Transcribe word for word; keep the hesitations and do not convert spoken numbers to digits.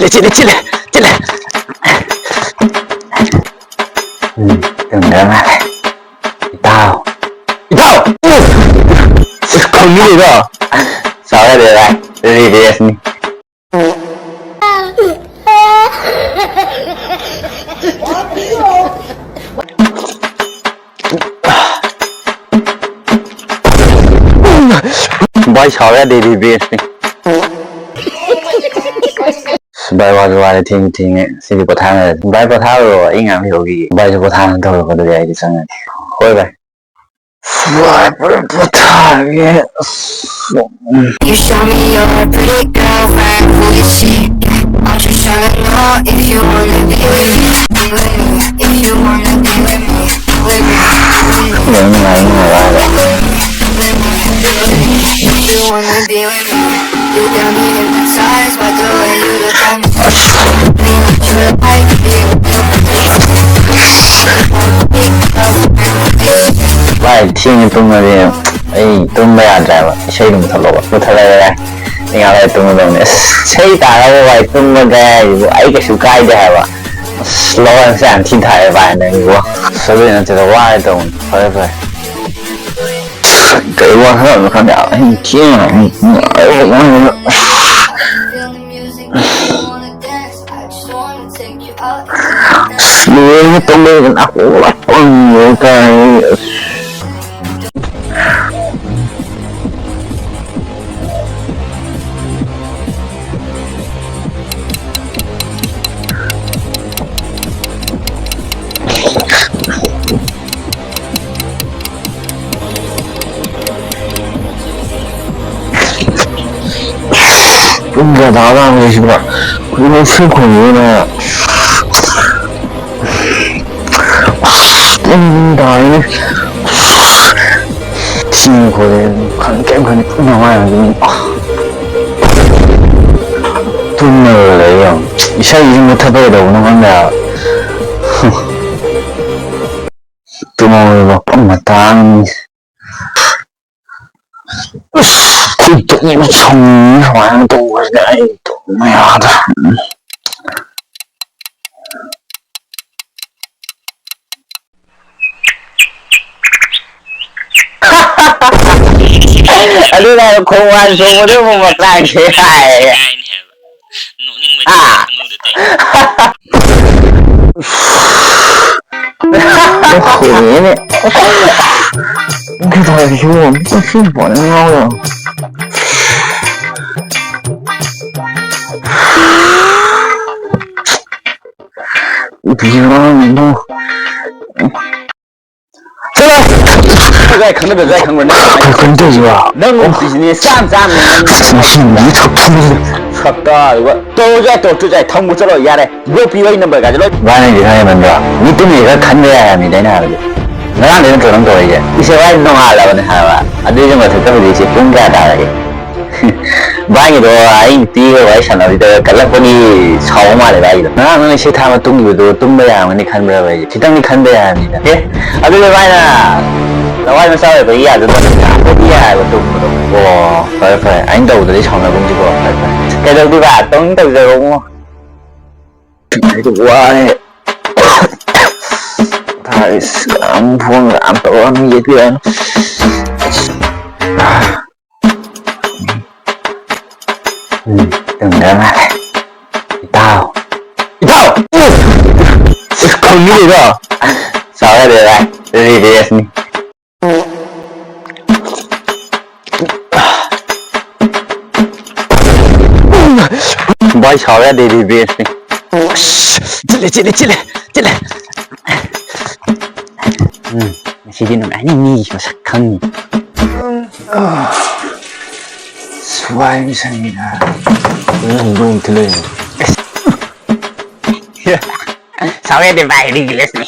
ꯆꯤꯠꯂꯦ, ꯆꯤꯠꯂꯦ, ꯆꯤꯠꯂꯦ꯫ ꯎꯝ, ꯇꯨꯝꯈ꯭ꯔ ꯃꯥꯜꯂꯦ꯫ ꯏꯇꯥꯎ꯫ ꯏꯇꯥꯎ! ꯈꯪꯉꯤꯗꯣ꯫ ꯁꯥꯎ ꯌꯥꯗꯦ ꯚꯥꯏ꯫ ꯔꯤꯚꯦꯟꯁꯅꯤ꯫ ꯚꯥꯏ, ꯁꯥꯎ ꯌꯥꯗꯦ, ꯔꯤꯚꯦꯟꯁꯅꯤ꯫ ꯑꯁ, ꯚꯥꯏ, ꯋꯥꯁꯨ ꯋꯥꯔꯦ, ꯊꯦꯡꯁꯨ ꯊꯦꯡꯉꯦ, ꯁꯤꯗꯤ ꯄꯣꯊꯥꯅꯔꯁꯤ꯫ ꯚꯥꯏ, ꯄꯣꯊꯥꯔꯨꯔꯣ, ꯑꯩ ꯉꯥꯏꯍꯥꯛ ꯂꯩꯍꯧꯈꯤꯒꯦ꯫ ꯚꯥꯏꯁꯨ ꯄꯣꯊꯥꯅ ꯇꯧꯔꯣꯀꯣ, ꯑꯗꯨꯗꯤ ꯑꯩꯗꯤ ꯆꯪꯉꯒꯦ꯫ ꯍꯣꯏ, ꯚꯥꯏ꯫ ꯚꯥꯏ, ꯄꯣꯊꯥꯔꯒꯦ꯫ ꯑꯁ, ꯎꯝ꯫ You show me your pretty girlfriend, who is she? Won't you show me more if you wanna be with me? If you wanna be with me, with me, with me. ꯌꯥꯝ ꯅꯨꯡꯉꯥꯏ, ꯅꯨꯡꯉꯥꯏ꯫ If you wanna be with me, you got me hypnotized by the way you look at me. Be what you like, be what you please. ꯚꯥꯏ, ꯊꯦꯡꯅ ꯇꯨꯝꯃꯗꯤ ꯑꯩ ꯇꯨꯝꯕ ꯌꯥꯗ꯭ꯔꯦꯕ꯫ ꯏꯁꯩꯗꯨ ꯃꯨꯊꯠꯂꯣꯕ꯫ ꯃꯨꯊꯠꯂꯒꯦ ꯚꯥꯏ꯫ ꯑꯩ ꯉꯥꯏꯍꯥꯛ ꯂꯩꯔ ꯇꯨꯝꯃꯗꯧꯅꯦ꯫ ꯑꯁ, ꯏꯁꯩ ꯇꯥꯔꯒ ꯚꯥꯏ ꯇꯨꯝꯕꯒ ꯍꯥꯏꯁꯤꯕꯨ ꯑꯩ ꯀꯩꯁꯨ ꯀꯥꯏꯗꯦ ꯍꯥꯏꯕ꯫ ꯑꯁ, ꯂꯣꯟꯁꯦ ꯌꯥꯝ ꯊꯤ ꯊꯥꯏꯑꯦ ꯚꯥꯏ ꯅꯪꯕꯨ꯫ ꯑꯁ, ꯑꯗꯨꯏ ꯅꯠꯇꯦꯗ, ꯋꯥꯔꯦ ꯇꯧꯕꯅꯤ꯫ ꯐꯔꯦ, ꯐꯔꯦ꯫ ꯀꯩ ꯋꯥ ꯍꯥꯏꯔꯛꯑꯣꯅꯣ ꯈꯪꯗꯦ꯫ ꯑꯩ ꯊꯦꯡꯅ ꯑꯃꯨꯛ ꯉꯥꯏꯔꯒ ꯉꯥꯏꯔꯒ꯫ ꯑꯁ, ꯂꯣꯏꯔꯦ, ꯇꯧ ꯂꯩꯔꯦ, ꯅꯥꯀꯣꯡ ꯂꯣꯏ ꯄꯪꯉꯦ ꯇꯥꯔꯦ꯫ ꯑꯁ꯫ ꯄꯨꯡ ꯀꯌꯥ ꯇꯥꯔꯖꯥꯠꯅꯣ ꯁꯤꯕꯣ? ꯍꯧꯖꯤꯛꯐꯥꯎ ꯁꯨ ꯈꯣꯡꯉꯤꯕ꯫ ꯑꯁ, ꯄꯨꯡ ꯇꯥꯔꯦꯅꯦ꯫ ꯊꯦꯡꯉꯦ ꯈꯣꯠꯂꯦ ꯈꯪ-, ꯀꯩꯝ ꯈꯟꯗꯦ꯫ ꯄꯨꯡ ꯃꯉꯥ ꯑꯗꯨꯝ, ꯑꯁ꯫ ꯇꯨꯝꯃꯒ ꯂꯩ ꯌꯥꯝ꯫ ꯏꯁꯩꯁꯤ ꯃꯨꯠꯊꯠꯄ ꯀꯩꯗꯧꯕꯅꯣ ꯈꯪꯗꯦ ꯍꯥꯏꯕ꯫ ꯇꯨꯝꯍꯧꯔꯕ ꯄꯨꯡ ꯃꯇꯥꯡ꯫ ꯑꯁ, ꯑꯩ ꯇꯨꯝꯅꯤꯡꯕ ꯁꯨꯝ ꯁꯨꯃꯥꯏꯅ ꯇꯧꯕꯁꯤꯗ ꯑꯩ ꯇꯨꯝꯕ ꯌꯥꯗ꯭ꯔꯦ꯫ ꯑꯗꯨꯅ ꯈꯣꯡꯕꯥꯟ ꯁꯣꯡꯕꯗꯨ ꯑꯃꯨꯛ ꯃꯇꯥꯡꯁꯦ ꯍꯥꯏ꯫ ꯅꯣꯛꯅꯤꯡꯕ ꯑꯥ꯫ ꯈꯪꯍꯧꯗꯦ ꯇꯧꯔꯤꯁꯦ꯫ ꯈꯣꯡꯉꯦꯅꯦ꯫ ꯀꯩꯗꯧꯔꯒꯦ ꯁꯤꯕꯣ? ꯁꯤ ꯐꯣꯟ ꯉꯥꯎꯔꯦ꯫ ꯕꯦꯔꯥꯅꯤꯗ꯫ ꯆꯠꯂꯣ! ꯀꯥꯏ ꯈꯪꯅꯗꯕꯁꯨ ꯀꯥꯏ ꯈꯪꯕ꯭ꯔꯥ ꯅꯪ? ꯀꯩꯅꯣ ꯇꯧꯔꯤꯁꯤꯕꯣ? ꯅꯪ ꯑꯣ꯫ Business ꯆꯥꯝ ꯆꯥꯝꯅꯦ ꯅꯪ꯫ ꯉꯁꯤ ꯅꯨꯃꯤꯠ ꯊꯣꯛ ꯊꯣꯛꯄꯁꯤꯗ꯫ ꯁꯛꯇꯥꯗꯨꯒ꯫ ꯇꯧꯔꯁꯨ ꯌꯥꯏ, ꯇꯧꯔꯁꯨ ꯌꯥꯏ, ꯊꯝꯃꯨ ꯆꯠꯂꯣ, ꯌꯥꯔꯦ꯫ Block ꯄꯤꯌꯨ ꯑꯩ number ꯀꯥꯁꯦ ꯂꯣꯏ꯫ ꯚꯥꯏ, ꯅꯪꯒꯤꯁꯦ ꯈꯔ ꯍꯦꯟꯃꯟꯗ꯭ꯔꯣ? ꯃꯤ ꯇꯨꯝꯃꯤꯁꯦ ꯈꯔ ꯈꯟꯕ ꯌꯥꯏ ꯍꯥꯏꯕꯅꯤꯗ ꯑꯩꯅ ꯍꯥꯏꯕꯗꯤ꯫ ꯉꯔꯥꯡꯗꯩ ꯅꯠꯇ꯭ꯔꯣ ꯅꯪ ꯇꯧꯔꯛꯏꯁꯦ? ꯏꯁ, ꯚꯥꯏ, ꯅꯣꯡꯉꯥꯜꯂꯕꯅꯦ ꯍꯥꯏꯕ꯫ ꯑꯗꯨꯏꯁꯨ ꯃꯊꯛꯇ ꯍꯧꯖꯤꯛꯁꯦ ꯄꯨꯡ ꯀꯌꯥ ꯇꯥꯔꯒꯦ? ꯚꯥꯏꯒꯤꯗꯣ ꯑꯩ ꯅꯨꯄꯤꯒ ꯋꯥꯔꯤ ꯁꯥꯟꯅꯕꯁꯤꯗ ꯀꯜꯂꯛꯄꯒꯤ ꯁꯥꯎꯕ ꯃꯥꯜꯂꯦ ꯚꯥꯏꯒꯤꯗꯣ꯫ ꯉꯔꯥꯡ ꯅꯪ ꯏꯁꯩ ꯊꯥꯕ ꯇꯨꯝꯈꯤꯕꯗꯣ ꯇꯨꯝꯕ ꯌꯥꯔꯝꯒꯅꯤ ꯈꯟꯕ꯭ꯔꯥ ꯚꯥꯏ? ꯈꯤꯇꯪꯗꯤ ꯈꯟꯕ ꯌꯥꯔꯝꯅꯤꯗ꯫ ꯑꯦ, ꯑꯗꯨꯗꯤ ꯚꯥꯏꯅ ꯂꯋꯥꯏ ꯃꯆꯥ ꯑꯣꯏꯕꯒꯤ ꯌꯥꯗꯗꯕꯅꯤꯅ ꯑꯩꯈꯣꯏꯗꯤ ꯌꯥꯏꯑꯕ ꯇꯨꯝꯕꯗꯣ꯫ ꯑꯣ, ꯐꯔꯦ ꯐꯔꯦ꯫ ꯑꯩꯅ ꯇꯧꯗ꯭ꯔꯗꯤ ꯁꯥꯎꯅꯒꯨꯝꯁꯤꯀꯣ꯫ ꯐꯔꯦ ꯐꯔꯦ꯫ ꯀꯩꯗꯧꯗꯣꯏꯕ? ꯇꯧꯅꯤꯡ ꯇꯧꯖꯔꯣ ꯏꯕꯨꯡꯉꯣ꯫ ꯑꯩꯗꯤ ꯋꯥꯔꯦ꯫ ꯊꯥꯏꯁ ꯌꯥꯝ ꯐꯣꯟ ꯌꯥꯝ ꯇꯧꯔꯛꯑꯅꯨ, ꯌꯦꯠꯄꯤꯔꯛꯑꯅꯨ꯫ ꯎꯝ, ꯇꯨꯝꯈ꯭ꯔ ꯃꯥꯜꯂꯦ꯫ ꯏꯇꯥꯎ! ꯏꯇꯥꯎ! ꯏꯁ, ꯈꯪꯉꯤꯗꯣ꯫ ꯁꯥꯎ ꯌꯥꯗꯦ ꯚꯥꯏ, ꯔꯤꯚꯦꯟꯁꯅꯤ꯫ ꯚꯥꯏ, ꯁꯥꯎ ꯌꯥꯗꯦ, ꯔꯤꯚꯦꯟꯁꯅꯤ꯫ ꯑꯁ, ꯆꯤꯠꯂꯦ, ꯆꯤꯠꯂꯦ, ꯆꯤꯠꯂꯦ, ꯆꯤꯠꯂꯦ꯫ ꯎꯝ, ꯉꯁꯤꯗꯤ ꯅꯨꯡꯉꯥꯏꯅꯤ, ꯃꯤꯒꯤ ꯃꯁꯛ ꯈꯪꯅꯤ꯫ ꯑꯁ, ꯋꯥꯏ ꯁꯪꯉꯤꯗ꯫ ꯅꯪ ꯍꯧꯗꯣꯡ ꯑꯃ ꯊꯤꯜꯂꯛꯏꯅꯦ꯫ ꯁꯥꯎ ꯌꯥꯗꯦ ꯚꯥꯏ, ꯔꯤꯒ꯭ꯔꯦꯁꯅꯤ꯫